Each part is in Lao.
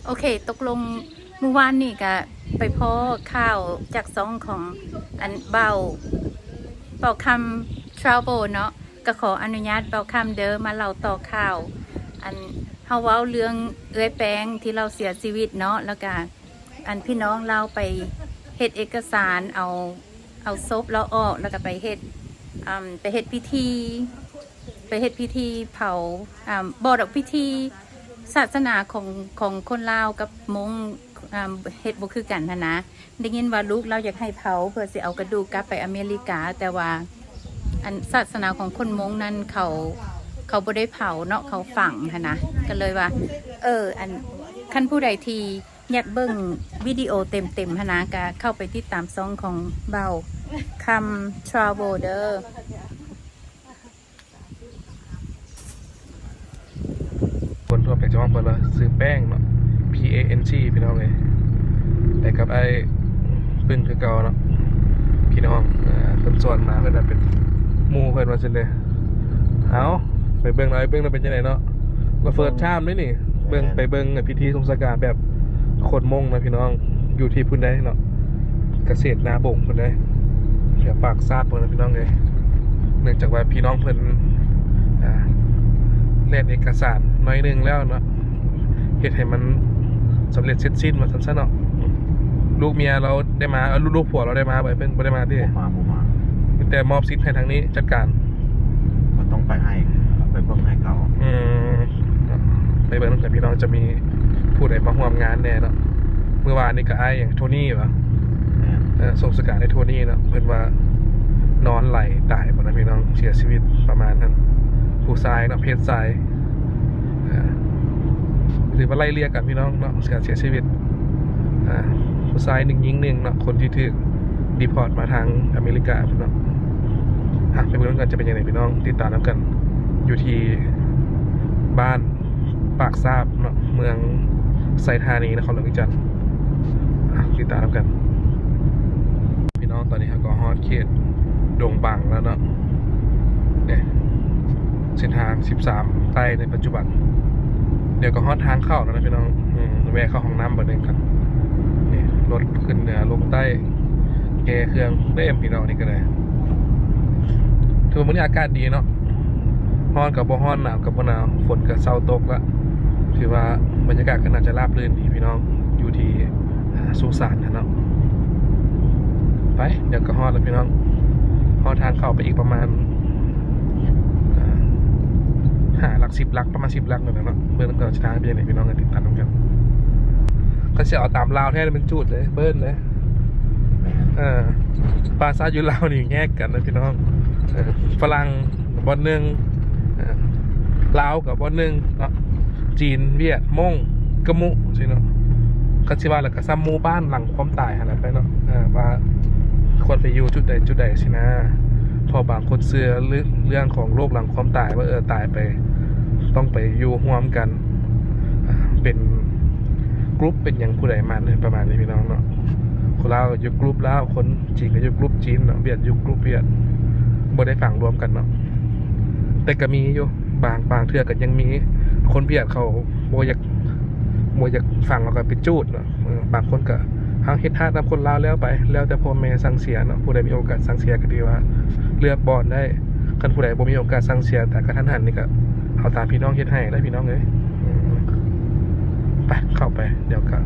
ໂອເຄ ຕົກລົງ ມື້ວານນີ້ກະໄປພໍ້ຂ່າວຈາກຊ່ອງຂອງອັນ ເບົາ ເບົາຄຳ Travel ເນາະ ກະຂໍອະນຸຍາດເບົາຄຳເດີ ມາເລົ່າຕໍ່ຂ່າວ ອັນ ເຮົາເວົ້າເລື່ອງເອື້ອຍແປ້ງທີ່ລາວເສຍຊີວິດເນາະ ແລ້ວກະ ອັນ ພີ່ນ້ອງລາວໄປເຮັດເອກະສານ ເອົາ ເອົາສົບລາວອອກ ແລ້ວກະໄປເຮັດ ອາ ໄປເຮັດພິທີ ໄປເຮັດພິທີເຜົາ ອາ ບໍ່ດອກ ພິທີສາສະໜາຂອງ ຂອງຄົນລາວກັບມົ້ງ ອາ ເຮັດບໍ່ຄືກັນຫັ້ນນະ. ໄດ້ຍິນວ່າລູກລາວຢາກໃຫ້ເຜົາ ເພື່ອຊິເອົາກະດູກກັບໄປອາເມລິກາ ແຕ່ວ່າ ອັນ ສາສະໜາຂອງຄົນມົ້ງນັ້ນ ເຂົາ ເຂົາບໍ່ໄດ້ເຜົາເນາະ ເຂົາຝັງຫັ້ນນະ. ກະເລີຍວ່າ ເອີ ອັນ ຄັນຜູ້ໃດທີ່ ຢາກເບິ່ງວິດີໂອເຕັມໆຫັ້ນນະ ກະເຂົ້າໄປຕິດຕາມຊ່ອງຂອງເບົາຄຳ Travel ເດີ. ຄົນທົ່ວໄປຈະເອີ້ນວ່າຊື່ແປ້ງເນາະ P A N G ພີ່ນ້ອງເອີຍ ໄປກັບອ້າຍປຶ້ງຄືເກົ່າເນາະ ພີ່ນ້ອງ ເອີ ເພິ່ນຊວນມາ ເພິ່ນວ່າເປັນໝູ່ເພິ່ນວ່າຊັ້ນເດີ. ເອົາ ໄປເບິ່ງເນາະ ໄປເບິ່ງເນາະ ເປັນຈັ່ງໃດເນາະ ລະ first time ເດ້ນີ້ ເບິ່ງ ແມ່ນ ໄປເບິ່ງພິທີຊົງຊະການແບບຄົນມົ້ງນະພີ່ນ້ອງ ຢູ່ທີ່ພຸ້ນໃດເນາະ ກະເສດນາບົງພຸ້ນໃດ ແຖວປາກຊາກພຸ້ນນະພີ່ນ້ອງເອີຍ. ເນື່ອງຈາກວ່າພີ່ນ້ອງເພິ່ນ ອ່າ ແລ່ນເອກະສານໜ້ອຍໜຶ່ງແລ້ວເນາະ ເຮັດໃຫ້ມັນສຳເລັດເສັດສິ້ນວ່າຊັ້ນຊະເນາະ. ລູກເມຍລາວໄດ້ມາ ເອີ ລູກ ລູກຜົວລາວໄດ້ມາບໍ່? ເພິ່ນບໍ່ໄດ້ມາຕິ? ບໍ່ມາ ບໍ່ມາ ມີແຕ່ມອບສິດໃຫ້ທາງນີ້ຈັດການ. ກໍຕ້ອງໄປໃຫ້ ໄປເບິ່ງໃຫ້ເຂົາ. ອືມ ໄປເບິ່ງນຳກັນພີ່ນ້ອງ ຈະມີຜູ້ໃດມາຮ່ວມງານແດ່ເນາະ. ມື້ວານນີ້ກໍອ້າຍຫຍັງ ໂທນີ້ຫວາ? ແມ່ນ ເອີ ສົ່ງສະການໃຫ້ໂທນີ້ເນາະ ເພິ່ນວ່ານອນໄຫຼຕາຍພຸ້ນນະພີ່ນ້ອງ ເສຍຊີວິດປະມານນັ້ນ. ຜູ້ຊາຍເນາະ ເພດຊາຍ ເອີ ຖືວ່າໄລ່ເລ່ຍກັນພີ່ນ້ອງເນາະ ການເສຍຊີວິດ ອ່າ ຜູ້ຊາຍໜຶ່ງ ຍິງໜຶ່ງເນາະ ຄົນທີ່ຖືກ deport ມາທາງອາເມລິກາພຸ້ນເນາະ. ອ່ະ ໄປເບິ່ງນຳກັນຈະເປັນຈັ່ງໃດພີ່ນ້ອງ ຕິດຕາມນຳກັນ ຢູ່ທີ່ບ້ານປາກຊາກເນາະ ເມືອງໄຊທານີ ນະຄອນຫຼວງວຽງຈັນ. ອ່ະ ຕິດຕາມນຳກັນພີ່ນ້ອງ ຕອນນີ້ເຮົາກໍຮອດເຂດດົງບັງແລ້ວເນາະ. ນີ້ ເສັ້ນທາງສິບສາມໃຕ້ໃນປັດຈຸບັນ. ດຽວກໍຮອດທາງເຂົ້າແລ້ວນະພີ່ນ້ອງ. ອືມ ແວ່ເຂົ້າຫ້ອງນ້ຳບາດໜຶ່ງກ່ອນ. ນີ້ ລົດຂຶ້ນເໜືອລົງໃຕ້ ແກ່ເຄື່ອງເຕັມພີ່ນ້ອງ. ນີ້ກໍໄດ້ ຖືວ່າມື້ນີ້ອາກາດດີເນາະ ຮ້ອນກໍບໍ່ຮ້ອນ ໜາວກໍບໍ່ໜາວ ຝົນກໍເຊົາຕົກລະ. ຖືວ່າບັນຍາກາດກໍໜ້າຈະລາບລື່ນດີພີ່ນ້ອງ ຢູ່ທີ່ ອ່າ ສຸສານຫັ້ນເນາະ. ໄປ ດຽວກໍຮອດແລ້ວພີ່ນ້ອງ ຮອດທາງເຂົ້າໄປອີກປະມານ ອ່າ ຫ້າຫຼັກ ສິບຫຼັກ ປະມານສິບຫຼັກນີ້ແຫຼະເນາະ. ເບິ່ງນຳກັນວ່າຊິທາງເປັນຈັ່ງໃດພີ່ນ້ອງ ຕິດຕາມນຳກັນ. ຄັນຊິເອົາຕາມລາວແທ້ແມ່ນຈູດເດ້ ເບິ່ນເດ້. ແມ່ນ ເອີ ປາສາດຢູ່ລາວນີ້ແຍກກັນນະພີ່ນ້ອງ. ເອີ ຝຣັ່ງບ່ອນໜຶ່ງ ເອີ ລາວກໍບ່ອນໜຶ່ງເນາະ ຈີນ ຫວຽດ ມົ້ງ ກະມຸ ຊີ້ເນາະ. ຄັນຊິວ່າແລ້ວກໍສ່ຳໝູ່ບ້ານຫຼັງຄວາມຕາຍຫັ້ນແຫຼະໄປເນາະ ເອີ ວ່າຄວນໄປຢູ່ຈຸດໃດຈຸດໃດຊີ້ນະ. ເພາະບາງຄົນເຊື່ອເລື່ອງຂອງໂລກຫຼັງຄວາມຕາຍ ວ່າ ເອີ ຕາຍໄປຕ້ອງໄປຢູ່ຮ່ວມກັນ ເປັນກຸ່ມເປັນຫຍັງຜູ້ໃດມາ ປະມານນີ້ພີ່ນ້ອງເນາະ. ຄົນລາວຢູ່ກຸ່ມລາວ ຄົນຈີນກໍຢູ່ກຸ່ມຈີນເນາະ ຫວຽດຢູ່ກຸ່ມຫວຽດ ບໍ່ໄດ້ຝັງລວມກັນເນາະ. ແຕ່ກໍມີຢູ່ ບາງ ບາງເທື່ອກໍຍັງມີຄົນຫວຽດເຂົາບໍ່ຢາກ ບໍ່ຢາກຝັງ ເຂົາກໍໄປຈູດເນາະ. ເອີ ບາງຄົນກໍເຮັດທາດນຳຄົນລາວແລ້ວໄປ ແລ້ວແຕ່ພໍ່ແມ່ສັ່ງເສຍເນາະ. ຜູ້ໃດມີໂອກາດສັ່ງເສຍກໍຖືວ່າເລືອກບ່ອນໄດ້. ຄັນຜູ້ໃດບໍ່ມີໂອກາດສັ່ງເສຍ ຕາຍກະທັນຫັນນີ້ ກໍເອົາຕາມພີ່ນ້ອງເຮັດໃຫ້ແຫຼະພີ່ນ້ອງເອີຍ. ໄປ ເຂົ້າໄປ ດຽວກໍ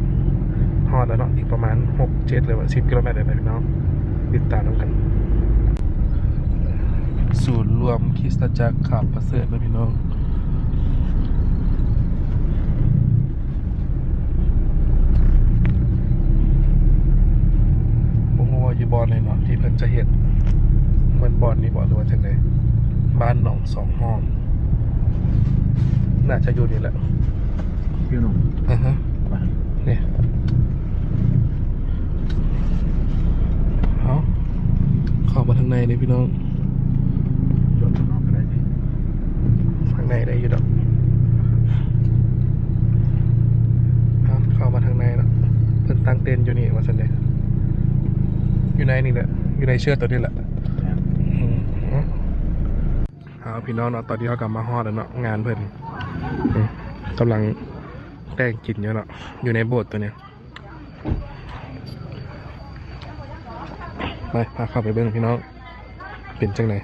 ຮອດແລ້ວເນາະ ອີກປະມານຫົກ ເຈັດ ຫຼືວ່າສິບກິໂລແມັດນີ້ແຫຼະພີ່ນ້ອງ. ຕິດຕາມນຳກັນ ສູນລວມຄຣິສຕະຈັກຂາວປະເສີດເນາະພີ່ນ້ອງ. ບໍ່ຮູ້ວ່າຢູ່ບ່ອນໃດເນາະ ທີ່ເພິ່ນຈະເຮັດ ແມ່ນບ່ອນນີ້ບໍ່ ຫຼືວ່າຈັ່ງໃດ? ບ້ານໜອງສອງຫ້ອງ ໜ້າຈະຢູ່ນີ້ແຫຼະ ຢູ່ໜອງ ອືຮຶ ນີ້ ເອົາ ເຂົ້າມາທາງໃນເດ້ພີ່ນ້ອງ. ຈອດຂ້າງນອກກໍໄດ້ຕິ? ທາງໃນໄດ້ຢູ່ດອກ. ເຂົ້າມາທາງໃນເນາະ ເພິ່ນຕັ້ງເຕັນຢູ່ນີ້ວ່າຊັ້ນເດ. ຢູ່ໃນນີ້ແຫຼະ ຢູ່ໃນເຊືອກໂຕນີ້ແຫຼະ. ແມ່ນ ອືມ ເອົາ ພີ່ນ້ອງເນາະ ຕອນນີ້ເຮົາກໍມາຮອດແລ້ວເນາະ ງານເພິ່ນ ອືມ ກຳລັງ ແຕ່ງກິນຢູ່ເນາະ ຢູ່ໃນໂບດໂຕນີ້. ໄປ ພາເຂົ້າໄປເບິ່ງພີ່ນ້ອງ ເປັນຈັ່ງໃດ?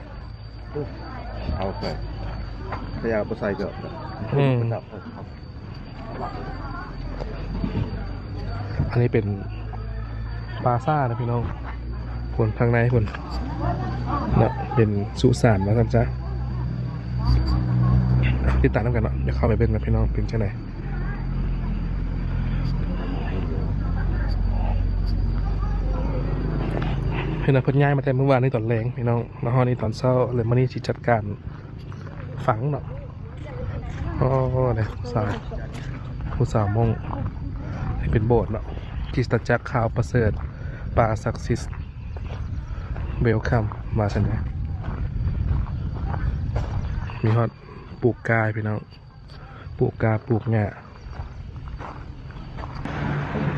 ເອົາໄປ ຂະຫຍະບໍ່ໃສ່ກໍ ອືມ ອັນນີ້ເປັນປາຊານະພີ່ນ້ອງ ພຸ້ນທາງໃນພຸ້ນເນາະ ເປັນສຸສານວ່າຊັ້ນຊະ. ຕິດຕາມນຳກັນເນາະ ດຽວເຂົ້າໄປເບິ່ງນະພີ່ນ້ອງ ເປັນຈັ່ງໃດ. ເພິ່ນວ່າເພິ່ນຍ້າຍມາແຕ່ມື້ວານນີ້ຕອນແລງພີ່ນ້ອງ ມາຮອດນີ້ຕອນເຊົ້າ ແລ້ວມື້ນີ້ຊິຈັດການຝັງເນາະ. ໂອ້ ນີ້ສາວ ຜູ້ສາວມົ້ງ ເປັນໂບດເນາະ ຄຣິສຕະຈັກຂ່າວປະເສີດ Park Success Welcome ວ່າຊັ້ນເດ. ມີຮອດປູກກ້າພີ່ນ້ອງ ປູກກ້າ ປູກຫຍ້າ.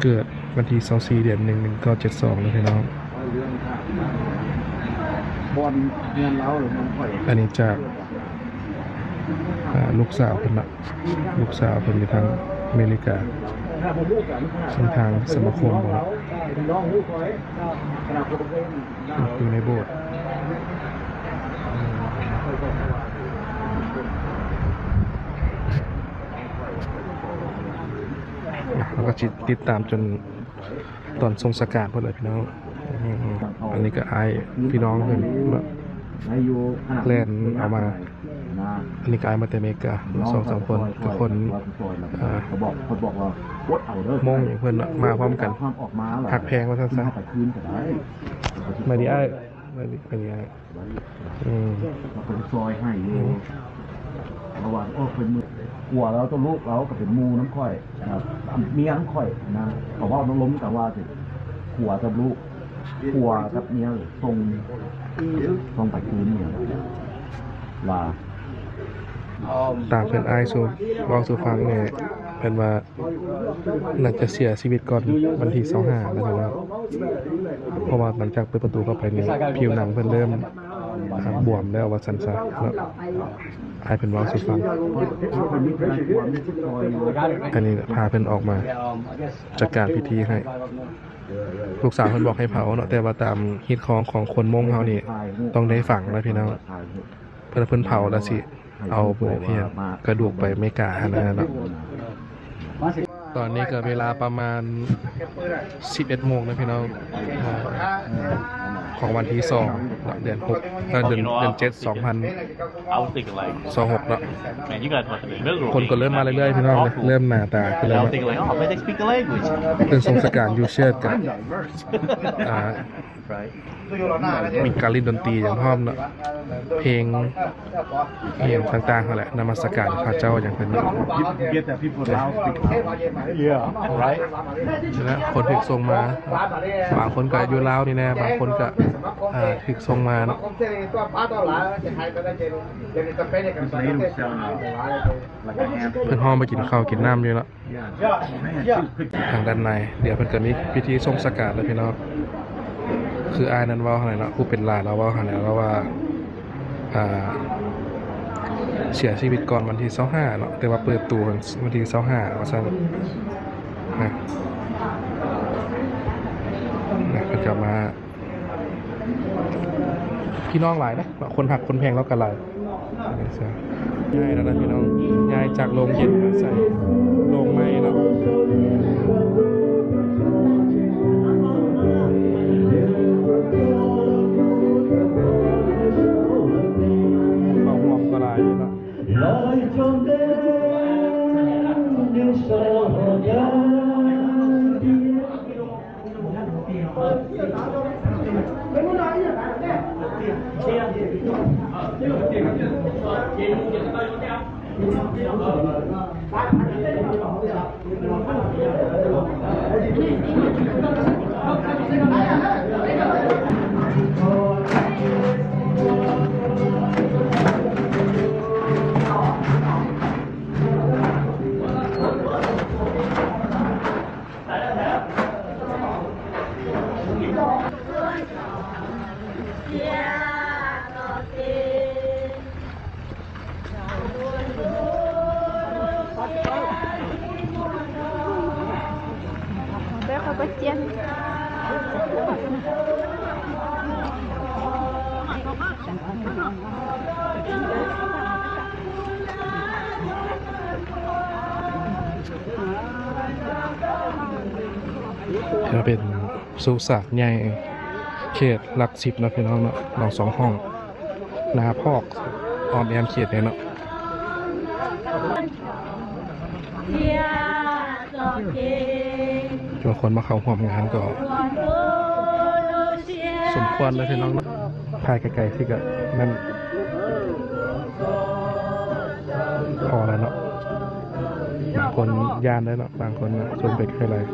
ເກີດວັນທີຊາວສີ່ ເດືອນໜຶ່ງ ໜຶ່ງເກົ້າເຈັດສອງເດີພີ່ນ້ອງ. ບ່ອນເຮືອນລາວ ເຮືອນຂ້ອຍ ອັນນີ້ຈາກ ອ່າ ລູກສາວເພິ່ນເນາະ ລູກສາວເພິ່ນຢູ່ທາງອາເມລິກາ ທາງສະມາຄົມບໍ ຢູ່ໃນໂບດ. ເຮົາກໍຊິຕິດຕາມຈົນຕອນສົ່ງສະການພຸ້ນແຫຼະພີ່ນ້ອງ. ອັນນີ້ກໍອ້າຍພີ່ນ້ອງເພິ່ນເນາະ ແລ່ນເອົາມາ. ອັນນີ້ກໍອ້າຍມາແຕ່ເມກາ ສອງສາມຄົນ ກໍຄົນ ອ່າ ມົ້ງຫຍັງເພິ່ນເນາະ ມາພ້ອມກັນ ຮັກແພງວ່າຊັ້ນຊະ. ມາດີອ້າຍ ມາດີ ມາດີອ້າຍ. ອືມ ເຂົາເປັນຊອຍໃຫ້ຢູ່ ອືມ ລະຫວ່າງອອກໄປມື້ ຜົວລາວກັບລູກລາວກໍເປັນໝູ່ນຳຂ້ອຍນະ ເມຍນຳຂ້ອຍນະ. ເຂົາເວົ້າລົມກັນວ່າຊິ ຜົວກັບລູກ ຜົວກັບເມຍສົ່ງ ສົ່ງໄປຄືນເມຍວ່າ ຕາມເພິ່ນອ້າຍສູ່ ເວົ້າສູ່ຟັງນີ້ ເພິ່ນວ່າ ໜ້າຈະເສຍຊີວິດກ່ອນວັນທີຊາວຫ້າ ວ່າຊັ້ນເນາະ ເພາະວ່າຫຼັງຈາກເປີດປະຕູເຂົ້າໄປນີ້ ຜິວໜັງເພິ່ນເລີ່ມ ອ່າ ບວມແລ້ວວ່າຊັ້ນຊະເນາະ ໃຫ້ເພິ່ນເວົ້າສູ່ຟັງ. ອັນນີ້ພາເພິ່ນອອກມາຈັດການພິທີໃຫ້ ລູກສາວເພິ່ນບອກໃຫ້ເຜົາເນາະ ແຕ່ວ່າຕາມຮີດຄອງຂອງຄົນມົ້ງເຮົານີ້ ຕ້ອງໄດ້ຝັງນະພີ່ນ້ອງ. ເພິ່ນ ເພິ່ນເຜົາແລ້ວຊິເອົາ ອີ່ຫຍັງ ກະດູກໄປອາເມລິກາຫັ້ນນະເນາະ. ຕອນນີ້ກໍເວລາປະມານສິບເອັດໂມງນະພີ່ນ້ອງ ຂອງວັນທີສອງເນາະ ເດືອນຫົກ ເອີ ເດືອນ ເດືອນເຈັດ ສອງພັນຊາວຫົກເນາະ. ຄົນກໍເລີ່ມມາເລື້ອຍໆ ພີ່ນ້ອງ ເລີ່ມໜາຕາຂຶ້ນແລ້ວເນາະ. ເພິ່ນສົ່ງສະການຢູ່ເຊີດກັນ ອ່າ ມີການຫຼິ້ນດົນຕີຫຍັງພ້ອມເນາະ ເພງອີ່ຫຍັງຕ່າງໆ ຫັ້ນແຫຼະ ນະມັດສະການພະເຈົ້າຫຍັງເພິ່ນເນາະ. ແລະ ຄົນຖືກສົ່ງມາ ບາງຄົນກໍຢູ່ລາວນີ້ແນ່ ບາງຄົນກໍ ອ່າ ຖືກສົ່ງມາເນາະ. ເພິ່ນຮ້ອງໄປກິນເຂົ້າກິນນ້ຳຢູ່ເນາະ. ທາງດ້ານໃນ ດຽວເພິ່ນກໍມີພິທີສົ່ງສະການແລ້ວພີ່ນ້ອງ. ຄືອ້າຍນັ້ນເວົ້າຫັ້ນແຫຼະເນາະ ຜູ້ເປັນຫຼານລາວເວົ້າຫັ້ນແຫຼະ ລາວວ່າ ອ່າ ເສຍຊີວິດກ່ອນວັນທີຊາວຫ້າເນາະ ແຕ່ວ່າເປີດໂຕວັນທີຊາວຫ້າວ່າຊັ້ນນະ. ນະ ເພິ່ນກໍມາ ພີ່ນ້ອງຫຼາຍເດ້ ຄົນຮັກຄົນແພງລາວກໍຫຼາຍ. ຍ້າຍແລ້ວນະພີ່ນ້ອງ ຍ້າຍຈາກໂລງເຢັນມາໃສ່ໂລງໃໝ່ເນາະ. ເຂົ້າຮ່ວມກໍຫຼາຍຢູ່ເນາະ. ເຂົາກໍຈຽນ ກໍເປັນສຸສານໃຫຍ່ເຂດຫຼັກສິບເນາະ ພີ່ນ້ອງເນາະ ເນາະ ສອງຫ້ອງ ໜ້າພອກອ້ອມແອ້ມເຂດນີ້ເນາະ ທີ່ວ່າຄົນມາເຂົ້າຮ່ວມງານກໍສົມຄວນເລີຍພີ່ນ້ອງເນາະ ຖ່າຍໄກໆຊິກະແມ່ນພໍແລ້ວເນາະ ບາງຄົນຢ້ານເດ້ເນາະ ບາງຄົນເນາະ ຊົນໄປໄກຫຼາຍ.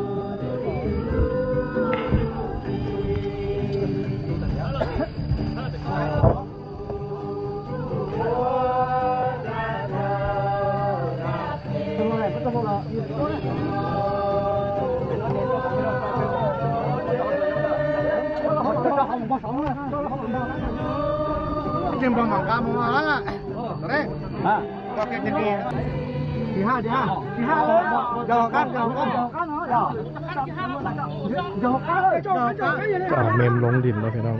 ກະເມັນລົງດິນເນາະພີ່ນ້ອງ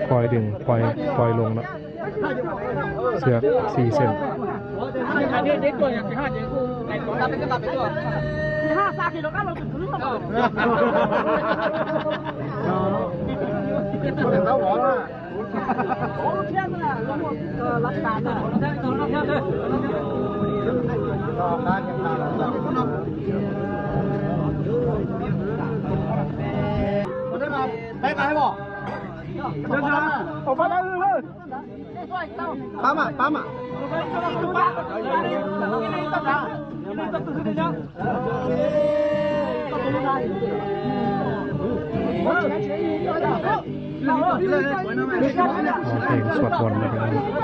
ຄ່ອຍດຶງ ຄ່ອຍ ຄ່ອຍລົງເນາະ ເຊືອກສີ່ເສັ້ນ. ໄປໄປບໍ່? ອອກມາແລ້ວ ປາມາ ປາມາ. ຮ້ອງເພງສວດມົນນະພີ່ນ້ອງ.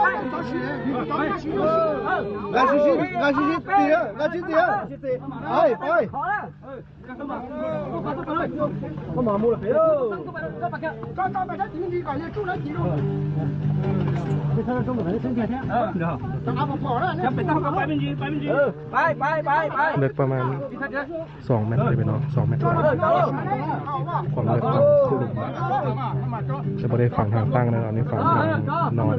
ເລິກປະມານສອງແມັດເລີຍພີ່ນ້ອງ ສອງແມັດ ຄວາມເລິກຂອງຄູ່ລຸ່ມ ແຕ່ບໍ່ໄດ້ຝັງທາງຕັ້ງນະ ອັນນີ້ຝັງທາງນອນ.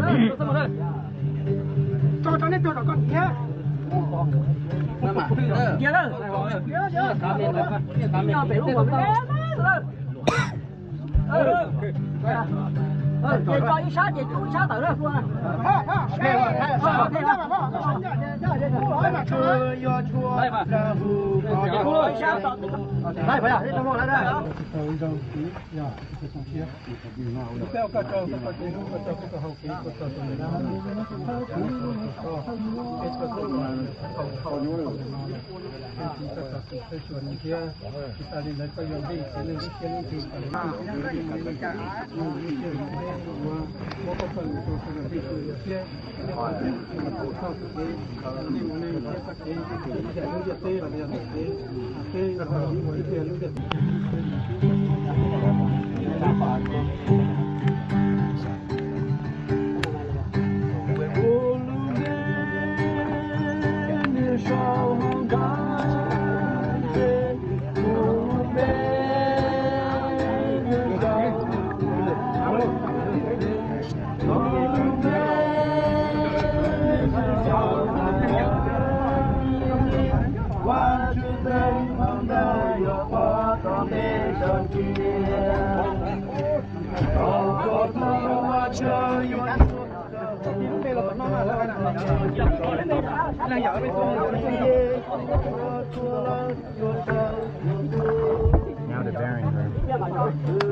Now they're burying her.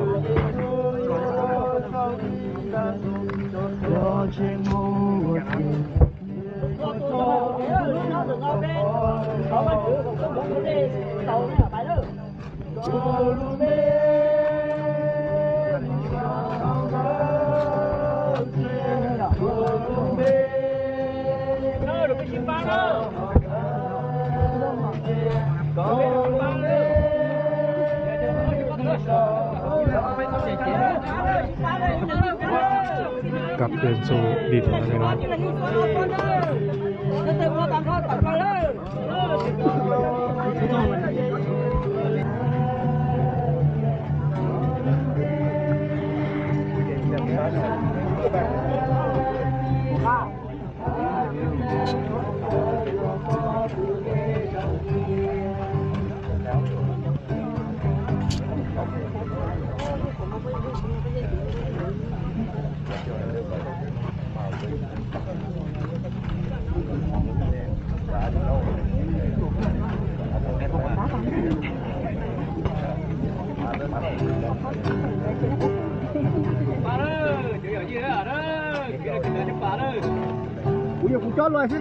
ຈອດລອຍຊິ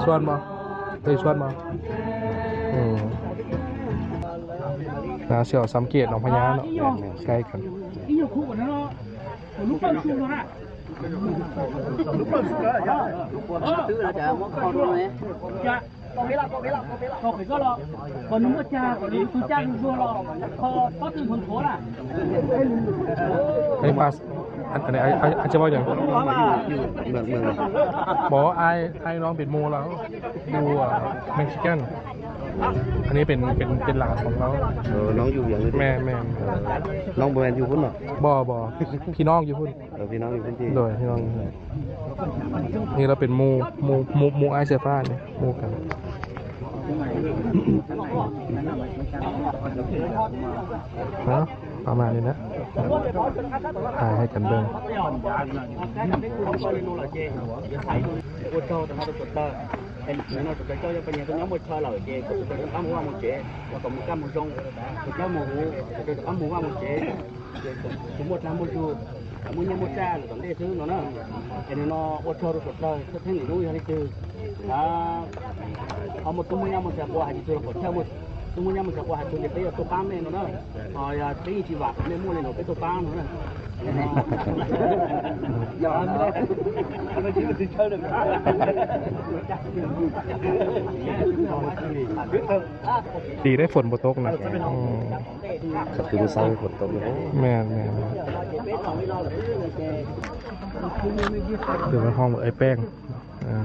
ຊວນບໍ່? ເຄີຍຊວນບໍ່? ອືມ ໜ້າສຽວ ສຳເກດໜອງພະຍາເນາະ ໃກ້ກັນ. ອັນນີ້ປາສ ອັນ ອັນນີ້ ອາດຈະເວົ້າຫຍັງ? ຢູ່ເມືອງ ເມືອງ ບໍ່ ອ້າຍ ອ້າຍນ້ອງເປັນໝູ່ລາວ ຢູ່ ເອີ ເມັກຊິກັນ. ອັນນີ້ເປັນ ເປັນ ເປັນຫຼານຂອງລາວ. ເອີ ນ້ອງຢູ່ວຽງເລີຍຕິ? ແມ່ນໆ. ເອີ ນ້ອງບໍ່ແມ່ນຢູ່ພຸ້ນເນາະ? ບໍ່ ບໍ່ ພີ່ນ້ອງຢູ່ພຸ້ນ. ເອີ ພີ່ນ້ອງຢູ່ພື້ນທີ່. ໂດຍ ພີ່ນ້ອງຢູ່ພຸ້ນ. ນີ້ລາວເປັນໝູ່ ໝູ່ ໝູ່ ໝູ່ອ້າຍສາຍຟ້ານີ້ ໝູ່ກັນ. ເນາະ ປະມານນີ້ແຫຼະ ຖ່າຍໃຫ້ກັນເບິ່ງ. ດີໄດ້ຝົນບໍ່ຕົກນະ. ອືມ ຄືມື້ເຊົ້າຝົນຕົກຢູ່. ແມ່ນໆ ຄືມາຫ້ອງເອື້ອຍແປ້ງ. ອ່າ.